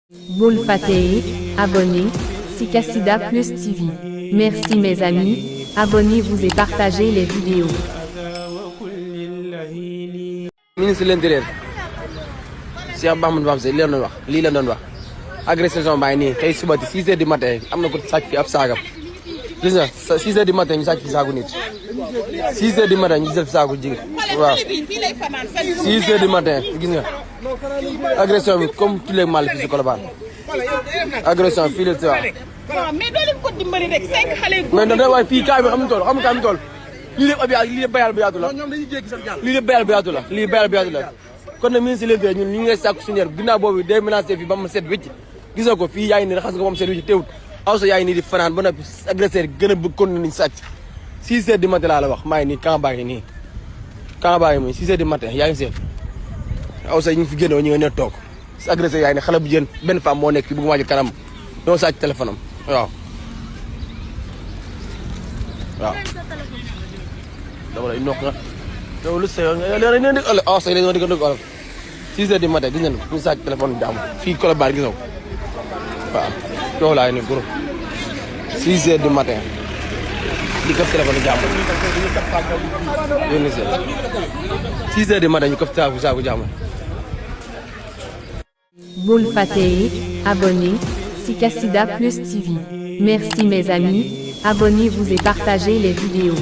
Boul Fateh, abonnez, si Kassida Plus TV. Merci mes amis, abonnez-vous et partagez les vidéos. Ministre de l'Intérieur Cheikh Mahamadou Bamba Seye lii la doon wax agression baa ngi nii tey suba 6 heures du matin am na ko sàcc fi ab saagam gis nga 6 heures du matin ñu sàcc fi saagu nit 6 heures du matin ñu jël fi saagu jigéen waaw 6 heures du matin gis nga agression bi comme tous les mal fii si Colobane agression fii la si waaw. mais doo leen ko dimbali rek 5 xale yu. mais da waaye fii kaay bi amuñu tool xam nga kaay bi tool lii lépp ab yaa lii lépp bayal bu yaatu la lii lépp bayal bu yaatu la lii bayal bu yaatu la kon nag ministre de l'Intérieur ñun ñu ngi lay sàkku suñu yar ginnaaw boobu day menacé fii ba mu set wécc gis nga ko fii yaa ngi nii raxas nga ba mu set wécc teewut aw sa yaa ngi nii di fanaan ba noppi agresseur gën a bëgg kon nañ sàcc 6 heures du matin laa la wax maa ngi nii camp baa ngi nii camp baa ngi nii 6 heures du matin yaa ngi seet aw sa ñu ngi fi génnoo ñu ngi ne toog si agresseur yaa ngi ne xale bu jigéen benn femme moo nekk fi bëgg maa jël kanam ñoo sàcc téléphone am waaw waaw dama lay nokk nga yow lu seyoon léeg-léeg nee nañ olof say dañoo dégg olof 6 heures du matin gis nañu ñu sàcc téléphone bi jàmm fii Colobane gisoo waaw yow laa ne gros 6 heures du matin di këf téléphone jàmm yéen 6 heures du matin ñu këf saaku jàmm. Boul Fateh, abonnez, si Kassida Plus TV. Merci mes amis, abonnez-vous et partagez les vidéos.